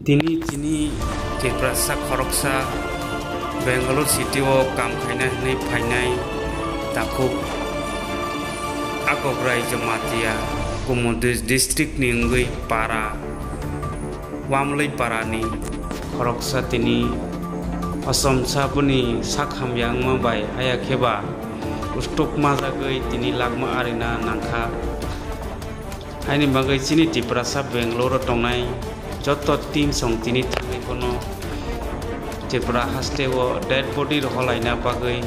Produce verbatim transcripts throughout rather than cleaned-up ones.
Tini chini Tiprasa khoroksa Bangalore city o kam khaina hwnwi phainai takhuk Akokrai Jamatia Kumudwis district ni wngwi para Wamlwi para ni khoroksa tini Asom sa boni sak hamya wngma bai haya kheba ustok majagwi tini lakma arina nangkha. Haini bagwi chini Tiprasa Bangalore o tongnai joto team song tini thangwi bono Tripura haste o dead body roholaina bagwi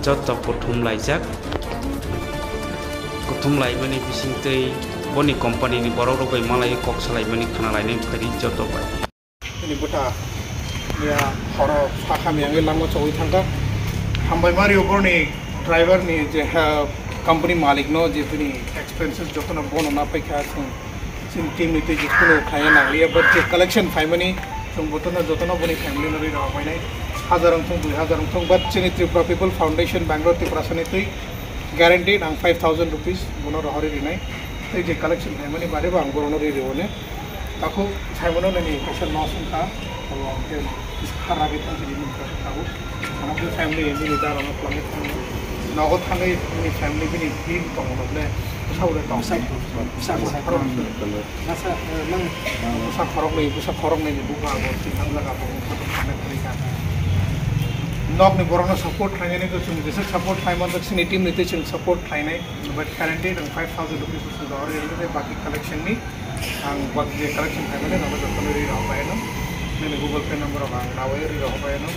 joto kuthum laijak. Kuthum laimani bisingtwi boni company ni borok rok bai malai kok salaimani khana lainai bwkhadi joto bai. Bini bwtha miya horo sakha miyangwi langma chogwi thangkha. Hambai mario borni driver ni je ha company malik no je bini expenses jotono bono na paikha chwng chini team ni twi je kuno khaina nangliya, but je collection phaimani chwng botono jotono boni family no rwi rw painai. Hajar wngthung dui hajar wngthung, but chini Tripura People Foundation Bangalore Tiprasa ni twi guaranteed ang five thousand rupees bono rohorwi rinai. Tei je collection phaimani bade bo ang borokno rwi rwone. Takhuk saimano nini kaisa nos wngkha, abo hwnkhe kisa kha ragwi thang sini nini kaisa tabuk. Ano khe family nini dara no twlangwi thangwi nogo thangwi nini family bini team tongo no ble bwsa ble tong. Bwsa, bwsa, bwsa khorok. Bwsa, eh, nang bwsa khoroknwi, bwsa khoroknwi ni buka abo twi thangjak abo wngkha bo thangwi thangwi kha. Nokni borokno support khlainani to chwng jesa support khlai manjak sini team ni tei chwng support khlainai. But currently, ang five thousand rupees bwswk dohor rwi rwdi, baki collection ni, ang bak je collection khaimani, nono jotono rwi rw bai no. Nini Google Pay number rok ang rawai rwi rw bai no.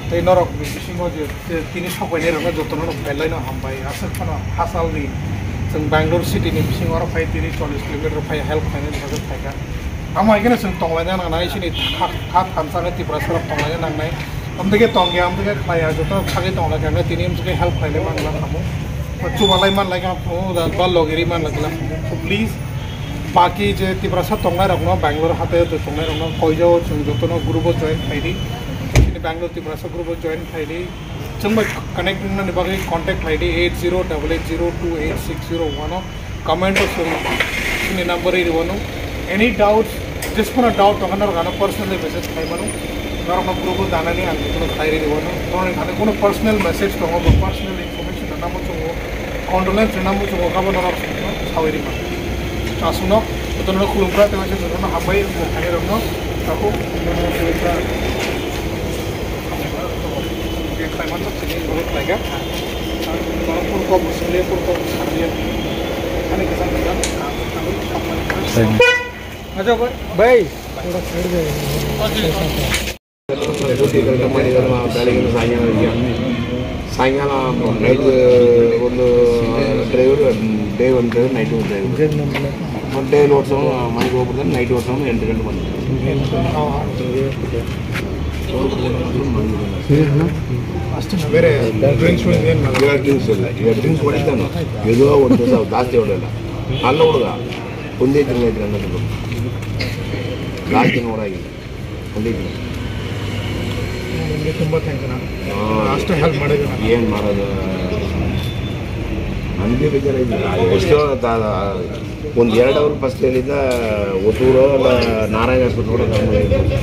Tei norok ni bisingo je, je tini sok bai nai rok no jotono no belai no hambai. Aswk phano hachal ni, chwng Bangalore city ni bisingo oro phai tini chollish kilometer phai help khainani bagwi phaikha. Amo hai kheno chwng tonglaina nangnai, chini kha, kha thansa ni Tiprasa rok tonglaina nangnai. Amtwkhe tongya, amtwkhe khlaiya, joto thagwi tonglaikha, tini amtwkhe help khlailai manla khamu. Chubalai manlaikha phu, da ba logiri manlaikha. So please, baki je Tiprasa tongnai rokno, Bangalore hatai hatai tongnai rokno koijo, chwng jotono group o join khlaidi. Chini Bangalore Tiprasa group o join khlaidi. Chwng bai connect wngnani bagwi contact khlaidi eight zero double eight zero two eight six zero one o. Comment o swng, chini number ri rwno. Any doubts, just kono doubt tongkha norok ano personally message khlai mano. Norokno group o danani ang kono khlai ri rwno. Norokni thani kono personal message tongo, bo personal information rwna muchungo, condolence rwna muchungo, kabo norok sawi ri mano. Aswkno, jotono khulumkha, tei waisa jotono hambai, bo khairokno, takhuk, Thank you. Bai. ಸಾಯಂಕಾಲ ನೈಟ್ ಒಂದು driver, day ಒಂದು driver, night ಒಂದು ಡ್ರೈವರ್. ಮತ್ತೆ ಡೇ ಓಡಿಸೋನು ಮನೆಗೆ ಹೋಗ್ಬಿಡ್ತಾನೆ, ನೈಟ್ ಓಡಿಸೋನು ಎಂಟು ಗಂಟೆ ಬಂದು. ಅಷ್ಟೇ ಬೇರೆ ಡ್ರಿಂಕ್ಸ್ ಏನು? ಡ್ರಿಂಕ್ಸ್ ಇಲ್ಲ. ಈಗ ಡ್ರಿಂಕ್ಸ್ ಹೊಡಿತಾನೆ, ಏದೋ ಒಂದು ದಿವಸ ಜಾಸ್ತಿ ಹೊಡೆಯಲ್ಲ. ಅಲ್ಲ ಹುಡುಗ ಒಂದೇ ತಿಂಗಳ ಐದು ಗಂಟೆ ಜಾಸ್ತಿ ನೋಡಾಗಿಲ್ಲ. ಒಂದೇ ದಿನ. ನಿಮಗೆ ತುಂಬ ಥ್ಯಾಂಕ್ಸ್ ಅಣ್ಣ. ಅಷ್ಟು ಹೆಲ್ಪ್ ಮಾಡಿದ್ರಿ. ಏನು ಮಾಡೋದು, ನನಗೆ ಬೇಜಾರಾಗಿಲ್ಲ. ಎಷ್ಟೋ ಒಂದು ಎರಡು ಅವರ್ ಫಸ್ಟ್ ಹೇಳಿದ್ದ, ಒತ್ತೂರು ನಾರಾಯಣ ಹಾಸ್ಪಿಟ್ಲ್ ಕೂಡ ಕರ್ಕೊಂಡು ಹೋಗಿದ್ದೆ.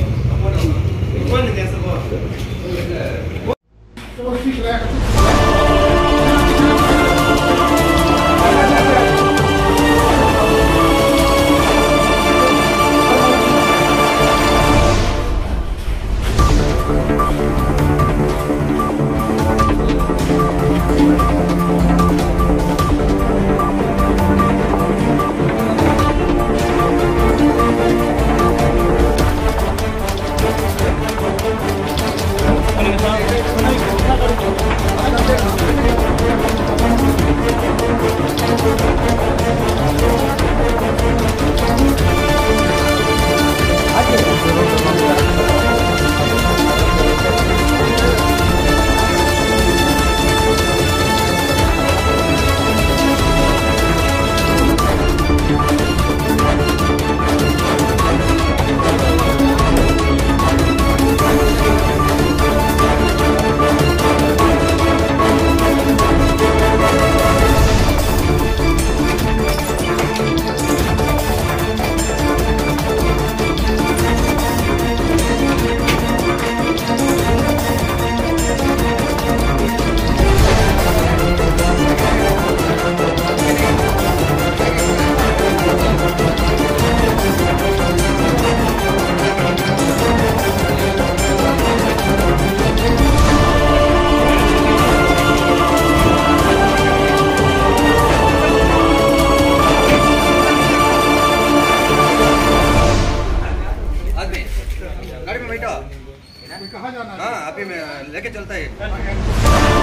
हाँ, अभी मैं लेके चलता है।